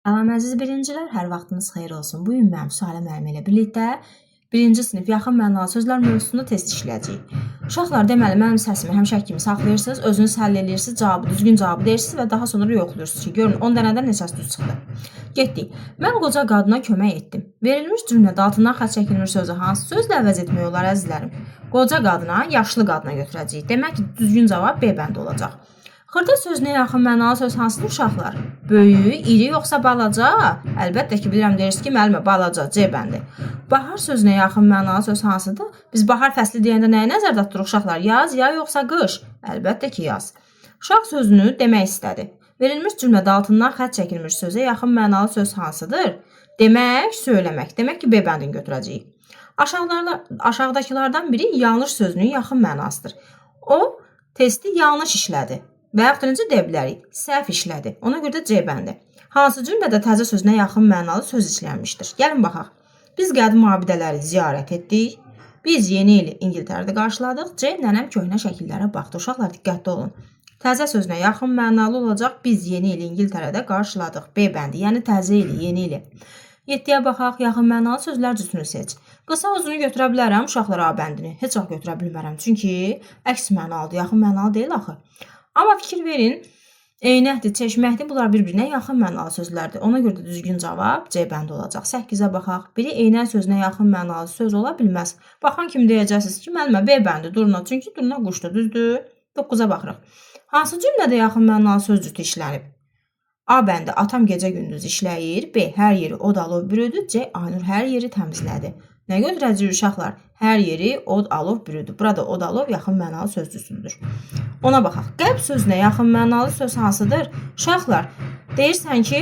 Salam əziz birincilər, hər vaxtınız xeyir olsun. Bu gün mənim Sualə müəllimə ilə birlikdə birinci sinif yaxın mənalı sözlər mövzusunda test işləyəcəyik. Uşaqlar, deməli mənim səsimi həmişəki kimi saxlayırsınız, özünüz həll eləyirsiniz, cavabı, düzgün cavabı deyirsiniz və daha sonra yoxlayırsınız ki, görün 10 dənədən neçəsi düz çıxdı. Getdik. Mən qoca qadına kömək etdim. Verilmiş cümlədə altından xətt çəkilmiş sözü hansı sözlə əvəz etmək olar əzizlərim? Qoca qadına, yaşlı qadına götürəcəyik. Demək ki, düzgün cavab B bəndi olacaq. Xırda sözünə yaxın mənalı söz hansıdır uşaqlar? Böyük, iri yoxsa balaca? Əlbəttə ki, bilirəm deyirsiniz ki, müəllimə balaca, C bəndi. Bahar sözünə yaxın mənalı söz hansıdır? Biz bahar fəsli deyəndə nəyi nəzərdə tuturuq uşaqlar? Yaz, ya yoxsa qış? Əlbəttə ki, yaz. Uşaq sözünü demək istədi. Verilmiş cümlədə altından xətt çəkilmiş sözə yaxın mənalı söz hansıdır? Demək, söyləmək. Demək ki, B bəndini götürəcəyik. Aşağıdakılardan biri yanlış sözünün yaxın mənasıdır. O testi yanlış işlədi. Və yaxud da necə deyə bilərik? Səhv işlədi. Ona görə də C bəndi. Hansı cümlədə təzə sözünə yaxın mənalı söz işlənmişdir? Gəlin baxaq. Biz qədim abidələri ziyarət etdik. Biz yeni ili İngiltərədə qarşıladıq. C nənəm köhnə şəkillərə baxdı. Uşaqlar diqqətli olun. Təzə sözünə yaxın mənalı olacaq. Biz yeni ili İngiltərədə qarşıladıq. B bəndi, yəni təzə ili, yeni ili. 7-yə baxaq, yaxın mənalı sözlər cütünü seç. Qısa uzunu götürə bilərəm uşaqlar A bəndini. Heç vaxt götürə bilmərəm. Çünki əks mənalıdır, yaxın mənalı deyil axı. Amma fikir verin, eynəkdir, çeşməkdir, bunlar bir-birinə yaxın mənalı sözlərdir. Ona görə də düzgün cavab C bəndi olacaq. 8-ə baxaq. Biri eynək sözünə yaxın mənalı söz ola bilməz. Baxan kimi deyəcəksiniz ki, müəllimə B bəndi durna, çünki durna quşdur, düzdür? 9-a baxırıq. Hansı cümlədə yaxın mənalı söz cütü işlənib? A bəndi atam gecə-gündüz işləyir. B hər yeri od alov bürüdü. C Aynur hər yeri təmizlədi. Nə götürəcəyik uşaqlar? Hər yeri od alov bürüdü. Burada od alov yaxın mənalı söz cütüdür. Ona baxaq. Qəlb sözünə yaxın mənalı söz hansıdır? Uşaqlar, deyirsən ki,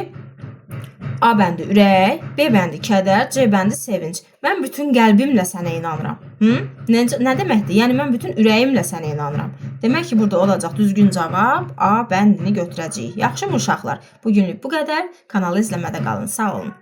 A bəndi ürək, B bəndi kədər, C bəndi sevinc. Mən bütün qəlbimlə sənə inanıram. Hı? Nə deməkdir? Yəni mən bütün ürəyimlə sənə inanıram. Demək ki, burada olacaq düzgün cavab A bəndini götürəcəyik. Yaxşımı uşaqlar? Bugünlük bu qədər. Kanalı izləmədə qalın. Sağ olun.